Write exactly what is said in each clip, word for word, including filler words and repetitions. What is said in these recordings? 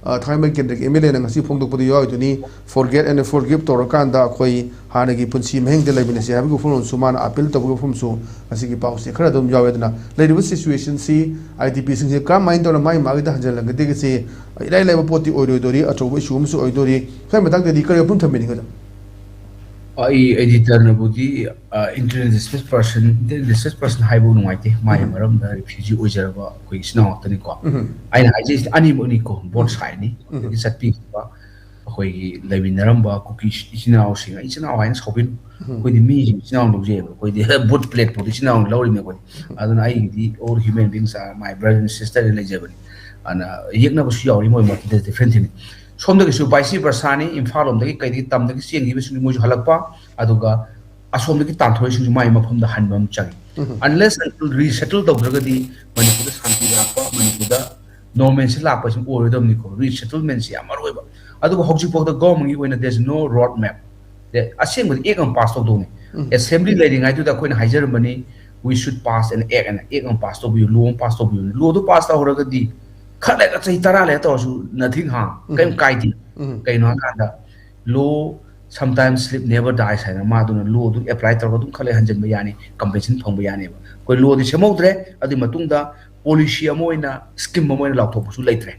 ꯑ, ꯊꯥꯡꯃꯩꯕꯟ ꯀꯦꯟꯗ꯭ꯔꯒꯤ M L ꯑꯦꯅ ꯉꯁꯤ ꯐꯣꯡꯗꯣꯛꯄꯗ ꯌꯥꯎꯔꯤꯗꯨꯅꯤ, "Forget and forgive" ꯇꯧꯔꯀꯥꯟꯗ ꯑꯩꯈꯣꯏ ꯍꯥꯟꯅꯒꯤ ꯄꯨꯟꯁꯤ ꯃꯍꯤꯡꯗ ꯂꯩꯃꯤꯟꯅꯁꯤ ꯍꯥꯏꯕꯒꯤ ꯋꯥꯐꯝꯂꯣꯟꯁꯨ ꯃꯥꯅ ꯑꯥꯄꯤꯜ ꯇꯧꯕꯒꯤ ꯋꯥꯐꯝꯁꯨ ꯉꯁꯤꯒꯤ ꯄꯥꯎꯁꯦ ꯈꯔ ꯑꯗꯨꯝ ꯌꯥꯎꯋꯦ꯫ ꯑꯗꯨꯅ ꯂꯩꯔꯤꯕ ꯁꯤꯆꯨꯋꯦꯁꯟꯁꯤ, ꯑꯥꯏ ꯗꯤ ꯄꯤꯁꯤꯡꯁꯦ ꯀꯔꯝꯍꯥꯏꯅ ꯇꯧꯅ ꯃꯥꯒꯤ ꯃꯥꯒꯤꯗ ꯍꯟꯖꯤꯜꯂꯝꯒꯗꯒꯦꯁꯦ ꯏꯔꯥꯏ ꯂꯥꯏꯕ ꯄꯣꯠꯇꯤ ꯑꯣꯏꯔꯣꯏꯗꯣꯔꯤ, ꯑꯆꯧꯕ ꯏꯁꯨ ꯑꯃꯁꯨ ꯑꯣꯏꯗꯣꯔꯤ꯫ ꯁ꯭ꯋꯥꯏ ꯃꯇꯥꯡꯗꯗꯤ ꯀꯔꯤ ꯋꯥꯐꯝ ꯊꯝꯕꯤꯅꯤꯡꯒꯗ꯭ꯔꯥ? ꯑꯩ ꯑꯦꯗꯤꯇꯔꯅꯕꯨꯗꯤ, ꯑ, internal displace person, internal displace person ꯍꯥꯏꯕ ꯅꯨꯡꯉꯥꯏꯇꯦ꯫ ꯃꯥꯒꯤ ꯎꯝ꯫ ꯃꯔꯝꯗ ꯔꯤꯐ꯭ꯌꯨꯖꯤ ꯑꯣꯏꯖꯔꯕ ꯑꯩꯈꯣꯏ ꯏꯆꯤꯟ ꯏꯅꯥꯎ ꯉꯥꯛꯇꯅꯤꯀꯣ꯫ ꯎꯝ꯫ ꯑꯩꯅ ꯍꯥꯏꯖꯔꯤꯁꯤꯗꯤ ꯑꯅꯤꯃꯛꯅꯤꯀꯣ, ꯕꯣꯠ ꯎꯝ꯫ ꯁꯥꯏꯠꯅꯤ꯫ ꯎꯝ꯫ ꯑꯗꯒꯤ ꯆꯠꯄꯤꯈꯤꯕ ꯑꯩꯈꯣꯏꯒꯤ ꯂꯩꯃꯤꯟꯅꯔꯝꯕ ꯀꯨꯀꯤ ꯏꯆꯤꯟ ꯏꯅꯥꯎꯁꯤꯡ, ꯏꯆꯤꯟ ꯏꯅꯥꯎ ꯍꯥꯏꯅ ꯁꯥꯎꯕꯤꯅꯨ꯫ ꯎꯝ꯫ ꯑꯩꯈꯣꯏꯗꯤ ꯃꯤꯁꯤꯡ ꯏꯆꯤꯟ ꯏꯅꯥꯎ ꯂꯧꯖꯩꯑꯕ꯫ ꯑꯩꯈꯣꯏꯗꯤ ꯕꯨꯠ ꯄ꯭ꯂꯦꯠ ꯐꯥꯎꯗ ꯏꯆꯤꯟ ꯏꯅꯥꯎ ꯂꯧꯔꯤꯅꯦ ꯑꯩꯈꯣꯏꯗꯤ꯫ ꯎꯝ꯫ ꯑꯗꯨꯅ ꯑꯩꯒꯤꯗꯤ all human beings are my brother and sister ꯍꯥꯏꯅ ꯂꯩꯖꯕꯅꯤ꯫ ꯑꯗꯨꯅ ꯌꯦꯛꯅꯕꯁꯨ ꯌꯥꯎꯔꯤ ꯃꯣꯏ ꯃꯔꯛꯇ ꯗꯤꯐ꯭ꯔꯦꯟꯁꯤꯅꯤ꯫ ꯁꯣꯝꯗꯒꯤꯁꯨ ꯚꯥꯏꯁꯤ ꯚꯔꯁꯥꯅꯤ, ꯏꯝꯐꯥꯜ ꯂꯣꯝꯗꯒꯤ ꯀꯩꯗꯒꯤ ꯇꯝꯗꯒꯤ ꯆꯦꯟꯈꯤꯕꯁꯤꯡ ꯃꯣꯏꯁꯨ ꯍꯜꯂꯛꯄ, ꯑꯗꯨꯒ ꯑꯁꯣꯝꯗꯒꯤ ꯇꯥꯟꯊꯣꯔꯛꯏꯁꯤꯡꯁꯨ ꯃꯥꯏ ꯃꯐꯝꯗ ꯍꯟꯕ ꯑꯃ ꯆꯪꯉꯤ꯫ ꯎꯝ꯫ Unless until resettle ꯇꯧꯗ꯭ꯔꯒꯗꯤ ꯃꯅꯤꯄꯨꯔꯗ ꯁꯥꯟꯇꯤ ꯂꯥꯛꯄ, ꯃꯅꯤꯄꯨꯔꯗ normalcy ꯂꯥꯛꯄꯁꯤ ꯑꯣꯏꯔꯣꯏꯗꯕꯅꯤꯀꯣ꯫ Resettlementꯁꯤ ꯌꯥꯝ ꯃꯔꯨ ꯑꯣꯏꯕ꯫ ꯑꯗꯨꯕꯨ ꯍꯧꯖꯤꯛꯐꯥꯎꯗ governmentꯀꯤ ꯑꯣꯏꯅ there's no road map꯫ ꯑꯁꯦꯡꯕꯗꯤ ꯑꯦꯛ ꯑꯃ ꯄꯥꯁ ꯇꯧꯗꯧꯅꯤ꯫ ꯎꯝ꯫ Assembly ꯂꯩꯔꯤꯉꯩꯗꯨꯗ ꯑꯩꯈꯣꯏꯅ ꯍꯥꯏꯖꯔꯝꯕꯅꯤ, "We should pass an act" ꯍꯥꯏꯅ, ꯑꯦꯛ ꯑꯃ ꯄꯥꯁ ꯇꯧꯕꯤꯌꯨ, ꯂꯣ ꯑꯃ ꯄꯥꯁ ꯇꯧꯕꯤꯌꯨ꯫ ꯂꯣꯗꯨ ꯄꯥꯁ ꯇꯧꯍꯧꯔꯒꯗꯤ ꯈꯔ ꯂꯩꯔꯒ ꯆꯍꯤ ꯇꯔꯥ ꯂꯩꯔ ꯇꯧꯔꯁꯨ nothing harm, ꯎꯝ꯫ ꯀꯔꯤꯝ ꯀꯥꯏꯗꯦ꯫ ꯎꯝ꯫ ꯀꯩꯅꯣ ꯍꯥꯏꯀꯥꯟꯗ, "Law sometimes sleep never dies" ꯍꯥꯏꯅ, ꯃꯥꯗꯨꯅ ꯂꯣꯗꯨ ꯑꯦꯄ꯭ꯂꯥꯏ ꯇꯧꯔꯒ ꯑꯗꯨꯝ ꯈꯔ ꯂꯩ ꯍꯟꯖꯤꯟꯕ ꯌꯥꯅꯤ, ꯀꯝꯄꯦꯟꯁꯦꯁꯟ ꯐꯪꯕ ꯌꯥꯅꯦꯕ꯫ ꯑꯩꯈꯣꯏ ꯂꯣꯗꯤ ꯁꯦꯝꯍꯧꯗ꯭ꯔꯦ, ꯑꯗꯨꯒꯤ ꯃꯇꯨꯡꯗ ꯄꯣꯂꯤꯁꯤ ꯑꯃ ꯑꯣꯏꯅ, ꯁ꯭ꯀꯤꯝ ꯑꯃ ꯑꯣꯏꯅ ꯂꯥꯎꯊꯣꯛꯄꯁꯨ ꯂꯩꯇ꯭ꯔꯦ꯫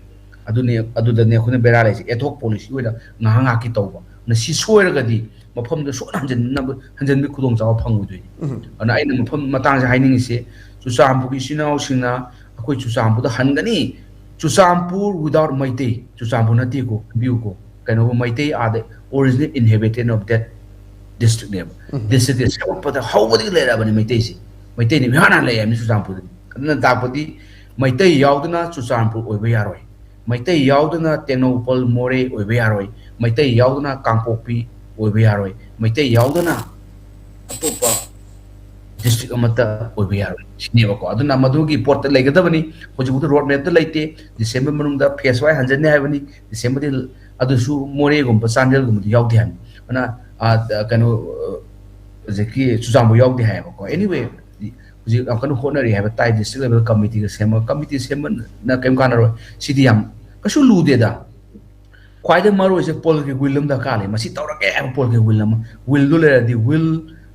ꯑꯗꯨꯅꯦ, ꯑꯗꯨꯗꯅꯦ ꯑꯩꯈꯣꯏꯅ ꯕꯦꯔꯥ ꯂꯩꯁꯦ, ꯑꯦꯗꯍꯣꯛ ꯄꯣꯂꯤꯁꯤ ꯑꯣꯏꯅ ꯉꯥꯏꯍꯥꯛ ꯉꯥꯏꯍꯥꯛꯀꯤ ꯇꯧꯕ꯫ ꯑꯗꯨꯅ ꯁꯤ ꯁꯣꯏꯔꯒꯗꯤ ꯃꯐꯝꯗ ꯁꯨꯛꯍꯟ ꯍꯟꯖꯤꯟꯅꯕ, ꯍꯟꯖꯤꯟꯕꯒꯤ ꯈꯨꯗꯣꯡꯆꯥꯕ ꯐꯪꯉꯣꯏꯗꯣꯏꯅꯤ꯫ ꯎꯝ꯫ ꯑꯗꯨꯅ ꯑꯩꯅ ꯃꯐꯝ ꯃꯇꯥꯡꯁꯦ ꯍꯥꯏꯅꯤꯡꯉꯤꯁꯦ, ꯆꯨꯔꯆꯥꯟꯄꯨꯔꯒꯤ ꯏꯆꯤꯟ ꯏꯅꯥꯎꯁꯤꯡꯅ ꯑꯩꯈꯣꯏ ꯆꯨꯔꯆꯥꯟꯄꯨꯔꯗ ꯍꯟꯒꯅꯤ, ꯆꯨꯔꯆꯥꯟꯄꯨꯔ without ꯃꯩꯇꯩ, ꯆꯨꯔꯆꯥꯟꯄꯨꯔ ꯅꯠꯇꯦꯀꯣ, ꯈꯟꯕꯤꯌꯨꯀꯣ, ꯀꯩꯅꯣꯕꯨ, Meitei are the original inhabitant of that districtꯅꯦꯕ꯫ ꯎꯝ꯫ Districtꯁꯦ ꯁꯦꯝꯃꯛꯄꯗ ꯍꯧꯕꯗꯒꯤ ꯂꯩꯔꯛꯑꯕꯅꯤ ꯃꯩꯇꯩꯁꯦ꯫ ꯃꯩꯇꯩꯅ ꯏꯍꯥꯟ ꯍꯥꯟꯅ ꯂꯩꯔꯕꯅꯤ ꯆꯨꯔꯆꯥꯟꯄꯨꯔꯗꯗꯤ꯫ ꯑꯗꯨꯅ ꯇꯥꯛꯄꯗꯤ ꯃꯩꯇꯩ ꯌꯥꯎꯗꯅ ꯆꯨꯔꯆꯥꯟꯄꯨꯔ ꯑꯣꯏꯕ ꯌꯥꯔꯣꯏ꯫ ꯃꯩꯇꯩ ꯌꯥꯎꯗꯅ ꯇꯦꯡꯅꯧꯄꯜ, ꯃꯣꯔꯦ ꯑꯣꯏꯕ ꯌꯥꯔꯣꯏ꯫ ꯃꯩꯇꯩ ꯌꯥꯎꯗꯅ ꯀꯥꯡꯄꯣꯛꯄꯤ ꯑꯣꯏꯕ ꯌꯥꯔꯣꯏ꯫ ꯃꯩꯇꯩ ꯌꯥꯎꯗꯅ ꯑꯇꯣꯞꯄ district ꯑꯃꯠꯇ ꯑꯣꯏꯕ ꯌꯥꯔꯣꯏ ꯁꯤꯅꯦꯕꯀꯣ꯫ ꯑꯗꯨꯅ ꯃꯗꯨꯒꯤ ꯄꯣꯠꯇ ꯂꯩꯒꯗꯕꯅꯤ꯫ ꯍꯧꯖꯤꯛꯐꯥꯎꯗ road mapꯇ ꯂꯩꯇꯦ꯫ December ꯃꯅꯨꯡꯗ phase wise ꯍꯟꯖꯟꯅꯤ ꯍꯥꯏꯕꯅꯤ꯫ Decemberꯗꯤ ꯑꯗꯨꯁꯨ ꯃꯣꯔꯦꯒꯨꯝꯕ ꯆꯥꯟꯗꯦꯜꯒꯨꯝꯕꯗꯤ ꯌꯥꯎꯗꯦ ꯍꯥꯏꯕꯅꯤ꯫ ꯑꯗꯨꯅ, ꯑ, ꯀꯩꯅꯣ, ꯑ, ꯍꯧꯖꯤꯛꯀꯤ ꯆꯨꯔꯆꯥꯟꯄꯨꯔ ꯌꯥꯎꯗꯦ ꯍꯥꯏꯌꯦꯕꯀꯣ꯫ Anyway, ꯍꯧꯖꯤꯛ ꯌꯥꯝ ꯀꯟꯅ ꯍꯣꯠꯅꯔꯤ ꯍꯥꯏꯕ ꯇꯥꯏ, district level committeeꯒ ꯁꯦꯝꯃꯒ꯫ Committee ꯁꯦꯝꯕꯅ ꯀꯔꯤꯝ ꯀꯥꯟꯅꯔꯣꯏ꯫ ꯁꯤꯗꯤ ꯌꯥꯝ ꯀꯩꯁꯨ ꯂꯨꯗꯦꯗ꯫ ꯈ꯭ꯋꯥꯏꯗꯒꯤ ꯃꯔꯨ ꯑꯣꯏꯁꯦ political will ꯑꯃ ꯗꯔꯀꯥꯔ ꯂꯩ꯫ ꯃꯁꯤ ꯇꯧꯔꯒꯦ ꯍꯥꯏꯕ political will ꯑꯃ꯫ Will ꯗꯨ ꯂꯩꯔꯗꯤ, will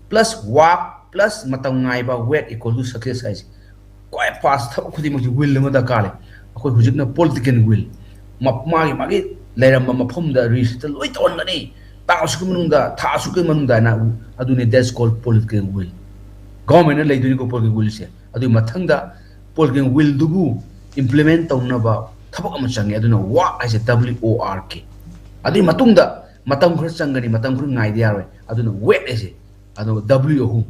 plus work plus ꯃꯇꯝ ꯉꯥꯏꯕ, wait equal to success ꯍꯥꯏꯁꯦ꯫ ꯈ꯭ꯋꯥꯏ first ꯊꯕꯛ ꯈꯨꯗꯤꯡꯃꯛꯁꯤ will ꯑꯃ ꯗꯔꯀꯥꯔ ꯂꯩ꯫ ꯑꯩꯈꯣꯏ ꯍꯧꯖꯤꯛꯅ political will, ꯃ-, ꯃꯥꯒꯤ, ꯃꯥꯒꯤ ꯂꯩꯔꯝꯕ ꯃꯐꯝꯗ resettle ꯂꯣꯏ ꯇꯧꯍꯟꯒꯅꯤ, ꯇꯥꯡ ꯑꯁꯨꯛꯀꯤ ꯃꯅꯨꯡꯗ, ꯊꯥ ꯑꯁꯨꯛꯀꯤ ꯃꯅꯨꯡꯗ ꯍꯥꯏꯅ, ꯑꯗꯨꯅꯤ, that's called political will꯫ Government ꯅ ꯂꯩꯗꯣꯏꯅꯤꯀꯣ political will ꯁꯦ꯫ ꯑꯗꯨꯒꯤ ꯃꯊꯪꯗ political will ꯗꯨꯕꯨ implement ꯇꯧꯅꯕ ꯊꯕꯛ ꯑꯃ ꯆꯪꯉꯦ, ꯑꯗꯨꯅ work ꯍꯥꯏꯁꯦ, W O R K꯫ ꯑꯗꯨꯒꯤ ꯃꯇꯨꯡꯗ ꯃꯇꯝ ꯈꯔ ꯆꯪꯒꯅꯤ, ꯃꯇꯝ ꯈꯔ ꯉꯥꯏꯗ ꯌꯥꯔꯣꯏ, ꯑꯗꯨꯅ wait ꯍꯥꯏꯁꯦ꯫ ꯑꯗꯨꯒ W ꯑꯍꯨꯝ,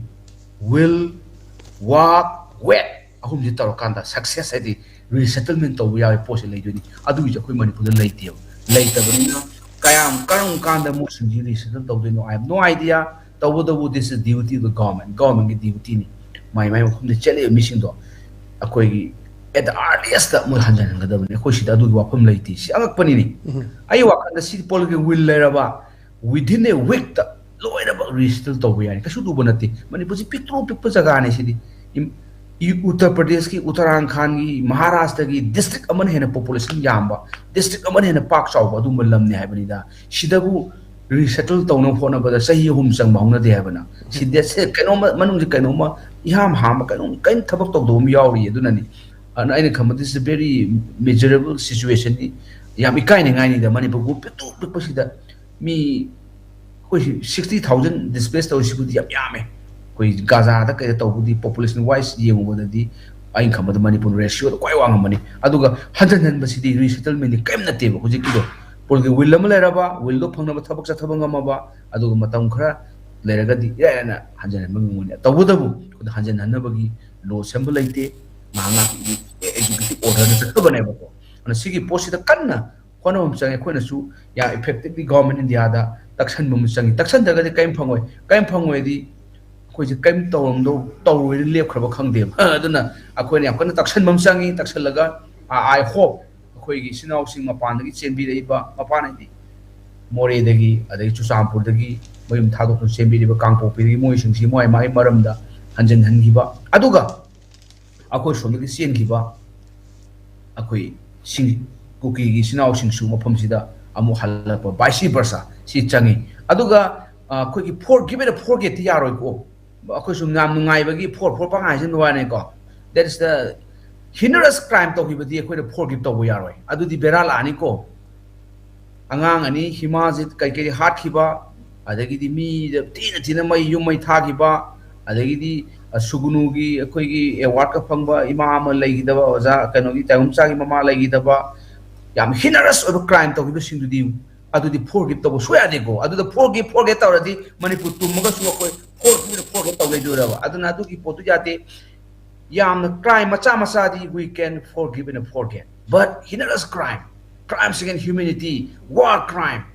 will, work, wait, ꯑꯍꯨꯝꯁꯤ ꯇꯧꯔꯀꯥꯟꯗ success ꯍꯥꯏꯗꯤ resettlement ꯇꯧꯕ ꯌꯥꯕꯒꯤ ꯄꯣꯠꯁꯦ ꯂꯩꯗꯣꯏꯅꯤ꯫ ꯑꯗꯨꯒꯤꯁꯨ ꯑꯩꯈꯣꯏ ꯃꯅꯤꯄꯨꯔꯗ ꯂꯩꯇꯦꯕ꯫ ꯂꯩꯇꯕꯅꯤꯅ ꯀꯌꯥꯝ, ꯀꯔꯝ ꯀꯥꯟꯗ ꯃꯣꯏꯁꯤꯡꯁꯤ resettle ꯇꯧꯗꯣꯏꯅꯣ? I have no idea꯫ ꯇꯧꯕꯇꯕꯨ this is duty of the government, government ꯀꯤ duty ꯅꯤ꯫ ꯃꯥꯏ ꯃꯥꯏ ꯃꯐꯝꯗ ꯆꯠꯂꯤꯕ ꯃꯤꯁꯤꯡꯗꯣ ꯑꯩꯈꯣꯏꯒꯤ at the earliest ꯃꯣꯏ ꯍꯟꯖꯤꯟꯍꯟꯒꯗꯕꯅꯤ꯫ ꯑꯩꯈꯣꯏ ꯁꯤꯗ ꯑꯗꯨꯒꯤ ꯋꯥꯐꯝ ꯂꯩꯇꯦ꯫ ꯁꯤ ꯑꯉꯛꯄꯅꯤꯅꯦ꯫ ꯎꯝ꯫ ꯑꯩ ꯋꯥꯈꯜꯗ ꯁꯤ political will ꯂꯩꯔꯕ, within a week ꯇ ꯂꯣꯏꯅꯃꯛ resettle ꯇꯧꯕ ꯌꯥꯏ꯫ ꯀꯩꯁꯨ ꯂꯨꯕ ꯅꯠꯇꯦ꯫ ꯃꯅꯤꯄꯨꯔꯁꯤ ꯄꯤꯛꯇ꯭ꯔꯨ ꯄꯤꯛꯄ ꯖꯒꯥꯅꯤ ꯁꯤꯗꯤ꯫ ꯏꯝ-, ꯏ-, ꯎꯠꯇꯔ ꯄ꯭ꯔꯗꯦꯁꯀꯤ, ꯎꯠꯇꯔꯥꯈꯟꯒꯤ, ꯃꯍꯥꯔꯥꯁꯇ꯭ꯔꯒꯤ district ꯑꯃꯅ ꯍꯦꯟꯅ population ꯌꯥꯝꯕ, district ꯑꯃꯅ ꯍꯦꯟꯅ ꯄꯥꯛ ꯆꯥꯎꯕ ꯑꯗꯨꯒꯨꯝꯕ ꯂꯝꯅꯤ ꯍꯥꯏꯕꯅꯤꯗ꯫ ꯁꯤꯗꯕꯨ resettle ꯇꯧꯅꯕ ꯍꯣꯠꯅꯕꯗ ꯆꯍꯤ ꯑꯍꯨꯝ ꯆꯪꯕ ꯍꯧꯅꯗꯦ ꯍꯥꯏꯕꯅ꯫ ꯁꯤ ꯗꯦꯠꯁꯦ ꯀꯩꯅꯣꯝꯃ, ꯃꯅꯨꯡꯁꯦ ꯀꯩꯅꯣꯝꯃ ꯏꯍꯥꯝ ꯍꯥꯝꯕ, ꯀꯩꯅꯣꯝ, ꯀꯔꯤꯝ ꯊꯕꯛ ꯇꯧꯗꯕ ꯑꯃ ꯌꯥꯎꯔꯤ꯫ ꯑꯗꯨꯅꯅꯤ꯫ ꯑꯗꯨꯅ ꯑꯩꯅ ꯈꯟꯕꯗ this is a very miserable situation ꯅꯤ꯫ ꯌꯥꯝ ꯏꯀꯥꯏꯅꯤꯡꯉꯥꯏꯅꯤꯗ, ꯃꯅꯤꯄꯨꯔꯕꯨ ꯄꯤꯛꯇ꯭ꯔꯨ ꯄꯤꯛꯄꯁꯤꯗ ꯃꯤ ꯑꯩꯈꯣꯏ sixty thousand displace ꯇꯧꯔꯤꯁꯤꯕꯨꯗꯤ ꯌꯥꯝ ꯌꯥꯝꯃꯦ꯫ ꯑꯩꯈꯣꯏ ꯒꯥꯖꯥꯗ ꯀꯩꯗ ꯇꯧꯕꯗꯤ population wise ꯌꯦꯡꯉꯨꯕꯗꯗꯤ ꯑꯩꯅ ꯈꯟꯕꯗ ꯃꯅꯤꯄꯨꯔ ratio ꯗ ꯈ꯭ꯋꯥꯏ ꯋꯥꯡꯉꯝꯕꯅꯤ꯫ ꯑꯗꯨꯒ ꯍꯟꯖꯟ ꯍꯟꯕꯁꯤꯗꯤ resettlement ꯗꯤ ꯀꯔꯤꯝ ꯅꯠꯇꯦꯕ꯫ ꯍꯧꯖꯤꯛꯀꯤꯗꯣ political will ꯑꯃ ꯂꯩꯔꯕ, will ꯗꯣ ꯐꯪꯅꯕ ꯊꯕꯛ ꯆꯠꯊꯕ ꯉꯝꯃꯕ, ꯑꯗꯨꯒ ꯃꯇꯝ ꯈꯔ ꯂꯩꯔꯒꯗꯤ ꯏꯔꯥꯏ ꯂꯥꯏꯅ ꯍꯟꯖꯟ ꯍꯟꯕ ꯉꯝꯒꯅꯤ꯫ ꯇꯧꯕꯇꯕꯨ ꯑꯩꯈꯣꯏꯗ ꯍꯟꯖꯟ ꯍꯟꯅꯕꯒꯤ law ꯁꯦꯝꯕ ꯂꯩꯇꯦ꯫ ꯉꯥꯏꯍꯥꯛ ꯉꯥꯏꯍꯥꯛꯀꯤ executive order ꯗ ꯆꯠꯊꯕꯅꯦꯕꯀꯣ꯫ ꯑꯗꯨꯅ ꯁꯤꯒꯤ ꯄꯣꯠꯁꯤꯗ ꯀꯟꯅ ꯍꯣꯠꯅꯕ ꯑꯃ ꯆꯪꯉꯤ꯫ ꯑꯩꯈꯣꯏꯅꯁꯨ ꯌꯥꯝ effectively government India ꯗ ꯇꯛꯁꯟꯕ ꯑꯃ ꯆꯪꯉꯤ꯫ ꯇꯛꯁꯟꯗ꯭ꯔꯒꯗꯤ ꯀꯔꯤꯝ ꯐꯪꯉꯣꯏ꯫ ꯀꯔꯤꯝ ꯐꯪꯉꯣꯏꯗꯤ ꯑꯩꯈꯣꯏꯁꯦ ꯀꯔꯤꯝ ꯇꯧꯔꯝꯗꯧ, ꯇꯧꯔꯣꯏꯅ ꯂꯦꯞꯈ꯭ꯔꯕ ꯈꯪꯗꯦꯕ꯫ ꯑꯗꯨꯅ ꯑꯩꯈꯣꯏꯅ ꯌꯥꯝ ꯀꯟꯅ ꯇꯛꯁꯟꯕ ꯑꯃ ꯆꯪꯉꯤ꯫ ꯇꯛꯁꯜꯂꯒ, I, I hope ꯑꯩꯈꯣꯏꯒꯤ ꯏꯆꯤꯟ ꯏꯅꯥꯎꯁꯤꯡ ꯃꯄꯥꯟꯗꯒꯤ ꯆꯦꯟꯕꯤꯔꯛꯏꯕ, ꯃꯄꯥꯟ ꯍꯥꯏꯗꯤ ꯃꯣꯔꯦꯗꯒꯤ, ꯑꯗꯒꯤ ꯆꯨꯔꯆꯥꯟꯄꯨꯔꯗꯒꯤ ꯃꯌꯨꯝ ꯊꯥꯗꯣꯛꯇꯨꯅ ꯆꯦꯟꯕꯤꯔꯤꯕ ꯀꯥꯡꯄꯣꯛꯄꯤꯗꯒꯤ ꯃꯣꯏꯁꯤꯡꯁꯤ ꯃꯣꯏ ꯃꯥꯒꯤ ꯃꯔꯝꯗ ꯍꯟꯖꯤꯟ ꯍꯟꯈꯤꯕ, ꯑꯗꯨꯒ ꯑꯩꯈꯣꯏ ꯁꯣꯝꯗꯒꯤ ꯆꯦꯟꯈꯤꯕ ꯑꯩꯈꯣꯏ ꯁꯤꯡ-, ꯀꯨꯀꯤꯒꯤ ꯏꯆꯤꯟ ꯏꯅꯥꯎꯁꯤꯡꯁꯨ ꯃꯐꯝꯁꯤꯗ ꯑꯃꯨꯛ ꯍꯜꯂꯛꯄ, vice versa, ꯁꯤ ꯆꯪꯉꯤ꯫ ꯑꯗꯨꯒ ꯑ, ꯑꯩꯈꯣꯏꯒꯤ forgive and forgetꯇꯤ ꯌꯥꯔꯣꯏꯀꯣ꯫ ꯑꯩꯈꯣꯏ ꯁꯨꯝ ꯌꯥꯝ ꯅꯨꯡꯉꯥꯏꯕꯒꯤ ꯐꯣꯔ ꯐꯣꯔ ꯄꯪꯍꯥꯏ ꯍꯥꯏꯖꯤꯟꯕ ꯋꯥꯅꯤꯀꯣ꯫ That is the heinous crime ꯇꯧꯈꯤꯕꯗꯤ ꯑꯩꯈꯣꯏꯅ forgive ꯇꯧꯕ ꯌꯥꯔꯣꯏ꯫ ꯑꯗꯨꯗꯤ ꯕꯦꯔꯥ ꯂꯥꯛꯑꯅꯤꯀꯣ꯫ ꯑꯉꯥꯡ ꯑꯅꯤ ꯍꯤꯃꯥꯁꯤ ꯀꯩꯀꯩ ꯍꯥꯠꯈꯤꯕ, ꯑꯗꯒꯤꯗꯤ ꯃꯤꯗ ꯊꯤꯅ ꯊꯤꯅ ꯃꯩ, ꯌꯨꯝ ꯃꯩ ꯊꯥꯈꯤꯕ, ꯑꯗꯒꯤꯗꯤ, ꯑ, ꯁꯨꯒꯨꯅꯨꯒꯤ ꯑꯩꯈꯣꯏꯒꯤ awardꯀ ꯐꯪꯕ ꯏꯃꯥ ꯑꯃ ꯂꯩꯈꯤꯗꯕ, ꯑꯣꯖꯥ ꯀꯩꯅꯣꯒꯤ ꯇꯥꯏꯕꯪꯆꯥꯒꯤ ꯃꯃꯥ ꯂꯩꯈꯤꯗꯕ, ꯌꯥꯝ heinous ꯑꯣꯏꯕ crime ꯇꯧꯈꯤꯕꯁꯤꯡꯗꯨꯗꯤ, ꯑꯗꯨꯗꯤ forgive ꯇꯧꯕ ꯁꯨꯡꯌꯥ ꯌꯥꯗꯦꯀꯣ꯫ ꯑꯗꯨꯗ forgive, forget ꯇꯧꯔꯗꯤ ꯃꯅꯤꯄꯨꯔ ꯇꯨꯝꯃꯒꯁꯨ ꯑꯩꯈꯣꯏ forgive, forget ꯇꯧ ꯂꯩꯗꯣꯏꯔꯕ? ꯑꯗꯨꯅ ꯑꯗꯨꯒꯤ ꯄꯣꯠꯇꯨ ꯌꯥꯗꯦ꯫ ꯌꯥꯝꯅ crime ꯃꯆꯥ ꯃꯆꯥꯗꯤ we can forgive and forget, but heinous crime, crimes against humanity, war crime,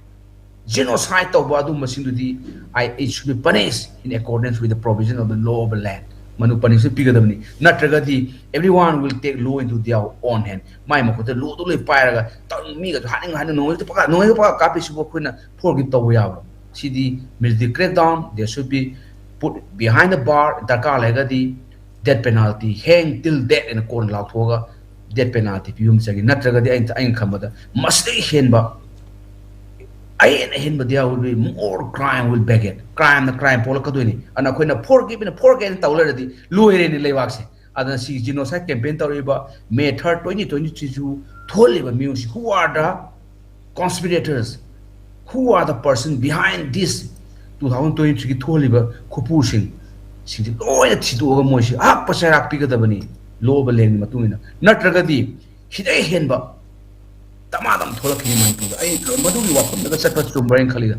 genocide ꯇꯧꯕ ꯑꯗꯨꯝꯕꯁꯤꯡꯗꯨꯗꯤ, I, it should be punished in accordance with the provision of the law of the land. ꯃꯗꯨ punishment ꯄꯤꯒꯗꯕꯅꯤ꯫ ꯅꯠꯇ꯭ꯔꯒꯗꯤ everyone will take law into their own hand. ꯃꯥꯏ ꯃꯈꯨꯠꯇ lawꯗꯨ ꯂꯣꯏ ꯄꯥꯏꯔꯒ ꯇꯧ-, ꯃꯤꯒꯁꯨ ꯍꯥꯠꯅꯤꯡ ꯍꯥꯠꯅꯤꯡ ꯅꯣꯡꯃꯩꯗ ꯄꯪꯀꯥꯞ, ꯅꯣꯡꯃꯩꯗ ꯄꯪꯀꯥꯞ ꯀꯥꯞꯄꯤꯁꯤꯕꯨ ꯑꯩꯈꯣꯏꯅ forgive ꯇꯧꯕ ꯌꯥꯕ꯭ꯔꯣ? ꯁꯤꯗꯤ military crackdown, they should be put behind the bar, ꯗꯔꯀꯥꯔ ꯂꯩꯔꯒꯗꯤ death penalty, hang till death ꯍꯥꯏꯅ ꯀꯣꯟꯅ ꯂꯥꯎꯊꯣꯛꯑꯒ death penalty ꯄꯤꯕ ꯑꯃ ꯆꯪꯉꯤ꯫ ꯅꯠꯇ꯭ꯔꯒꯗꯤ ꯑꯩꯅ, ꯑꯩꯅ ꯈꯟꯕꯗ ꯃꯁꯤꯗꯒꯤ ꯍꯦꯟꯕ, ꯑꯍꯦꯟ ꯑꯍꯦꯟꯕ, there will be more crime will beget. Crimeꯅ crime ꯄꯣꯛꯂꯛꯀꯗꯣꯏꯅꯤ꯫ ꯑꯗꯨꯅ ꯑꯩꯈꯣꯏꯅ forgive and forget ꯇꯧ ꯂꯩꯔꯗꯤ ꯂꯣꯏꯔꯦꯅꯦ ꯂꯩꯕꯥꯛꯁꯦ꯫ ꯑꯗꯨꯅ ꯁꯤ genocide campaign ꯇꯧꯔꯛꯏꯕ May third, twenty twenty-threeꯁꯨ ꯊꯣꯛꯍꯜꯂꯤꯕ ꯃꯤꯑꯣꯏꯁꯤ, who are the conspirators, who are the person behind this two thousand twenty-threeꯒꯤ ꯊꯣꯛꯍꯜꯂꯤꯕ ꯈꯨꯄꯨꯁꯤꯡ, ꯁꯤꯡꯁꯤ ꯂꯣꯏꯅ ꯊꯤꯗꯣꯛꯑꯒ ꯃꯣꯏꯁꯤ ꯑꯍꯛꯄ ꯆꯩꯔꯥꯛ ꯄꯤꯒꯗꯕꯅꯤ law of the landꯒꯤ ꯃꯇꯨꯡ ꯏꯟꯅ꯫ ꯅꯠꯇ꯭ꯔꯒꯗꯤ ꯁꯤꯗꯩ ꯍꯦꯟꯕ ꯇꯃꯥꯗꯝ ꯊꯣꯛꯂꯛꯈꯤꯅꯤ ꯃꯅꯤꯄꯨꯔꯗ꯫ ꯑꯩ ꯃꯗꯨꯒꯤ ꯋꯥꯐꯝꯗꯒ ꯆꯠꯄ ꯆꯨꯝꯕ꯭ꯔꯥ ꯍꯥꯏꯅ ꯈꯜꯂꯤꯗ꯫